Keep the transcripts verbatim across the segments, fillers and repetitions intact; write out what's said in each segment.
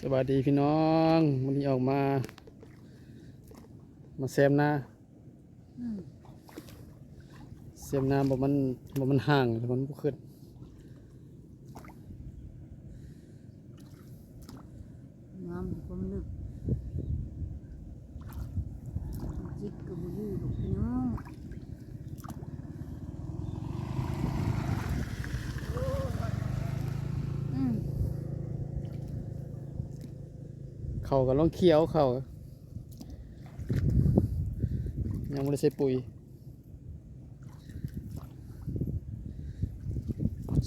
สบายดีพี่น้อง วันนี้ออกมา มาแซมนา อืม แซมนา บ่มัน บ่มันห่าง มันบ่ขึ้น น้ำก็มันลึก จิกก็บ่อยู่ดอกพี่น้อง อืม เขากำลังเขียวเขา ยังบ่ได้ใส่ปุ๋ย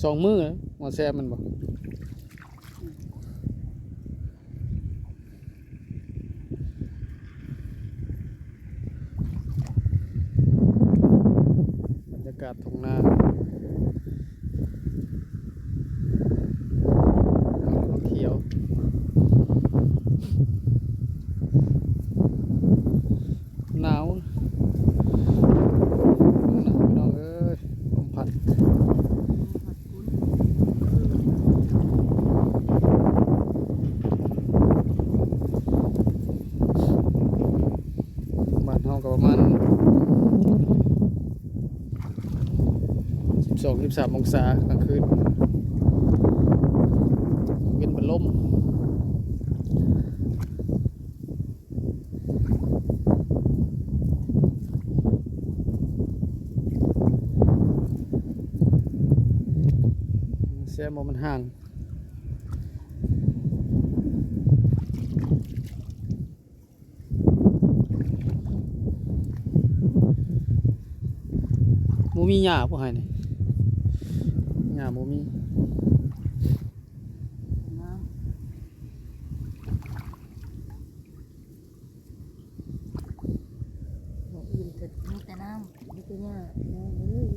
สองมื้อนะ มาแซมมันบ่ บรรยากาศทุ่งนา เขียว หนาว หนาวพี่น้องเอ้ย ลมพัด บ้านเฮาก็ประมาณ สิบสอง สิบสาม องศากลางคืน เย็นเป็นลม แซมบ่มันห่าง บ่มีหญ้าบ่ให้นี่ หญ้าบ่มี บ่อื่นก็มีแต่น้ำ มีแต่หญ้า พี่น้องเอ้ย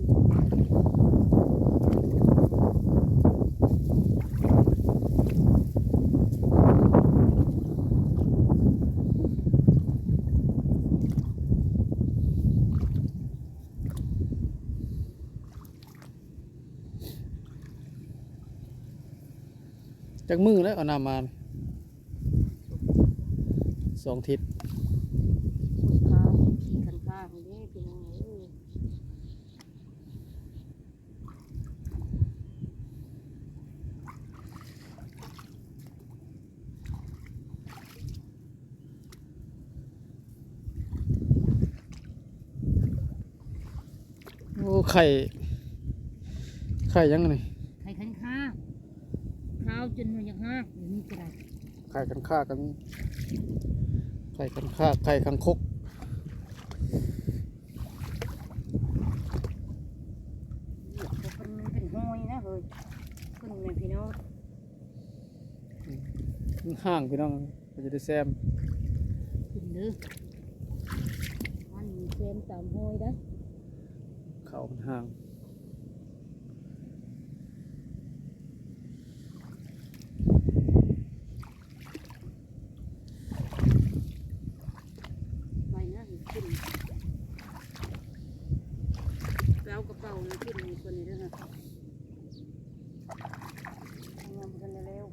จักมื้อแล้วเอาน้ำมา สองอาทิตย์ โอ้ย ข้าวขี้คันคากนี่เด้พี่น้องเอ้ย โอ้ ไข่ ไข่หยังนี่ ไข่คันคาก ขาวจนว่าอยากฮาก นี่ก็ได้ ไข่คันคากก็มี ไข่คันคาก ไข่คางคก เป็น เป็นห้อยนะเฮ้ย ขึ้นเลยพี่น้อง มันห่างพี่น้อง ก็จะได้แซม ขึ้นเด้อ มันมีแซมตามห้อยนะ เขามันห่าง ไปนะ ขึ้น ไปเอากระเป๋านะ ขึ้นในคนนี้ด้วยนะ เอามากันเร็ว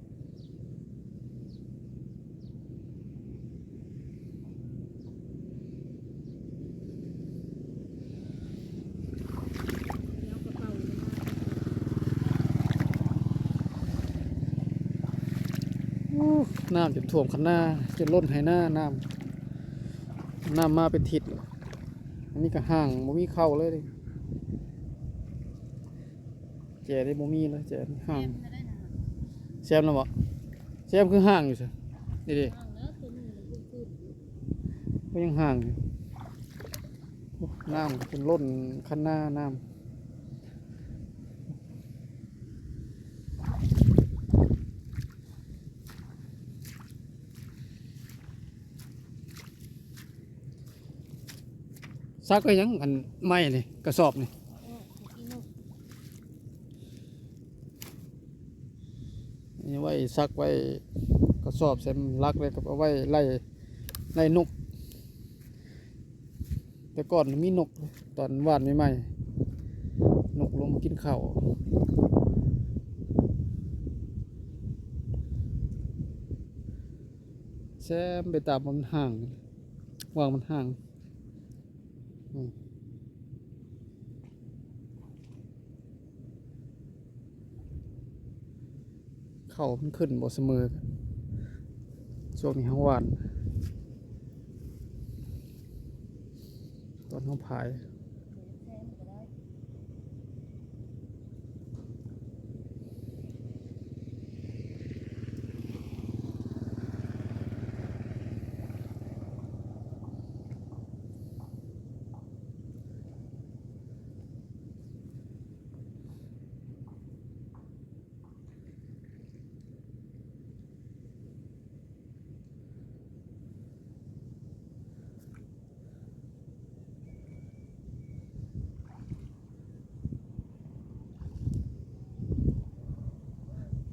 โอ้ น้ำจนท่วมคันนา จนล้นไฮ่นา น้ำ น้ำมาเป็นทิศแล้ว อันนี้ก็ห่าง บ่มีเข้าเลย แจนี่บ่มีเลย แจนี่ห่าง แซมแล้วบ่ แซมคือห่างอยู่ซะ นี่ดิ ก็ยังห่างอยู่ น้ำจนล้นคันนา น้ำ ซักไว้หยัง อันไม้นี่ กระสอบนี่ นี่ไว้ซักไว้กระสอบ ใส่ลักเลย ก็เอาไว้ไล่ ไล่นก แต่ก่อนมีนก ตอนหว่านใหม่ๆ นกลงมากินข้าว แซมไปตามมันห่าง วางมันห่าง อืม เขามันขึ้นบ่เสมอกัน ช่วงนี้เฮาหว่าน ตอนเฮาผาย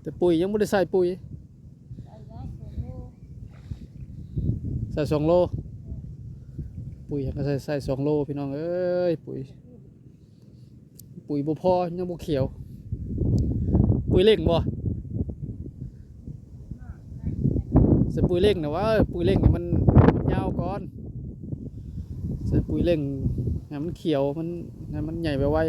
แต่ปุ๋ยยังบ่ได้ใส่ปุ๋ย ใส่สองโล ปุ๋ยก็ใส่ ใส่สองโล พี่น้องเอ้ย ปุ๋ย ปุ๋ยบ่พอ ยังบ่เขียว ปุ๋ยเร่งบ่ ใส่ปุ๋ยเร่งนะว่า เออ ปุ๋ยเร่งนี่มัน มันยาวก่อน ใส่ปุ๋ยเร่งให้มันเขียว มัน ให้มันใหญ่ไว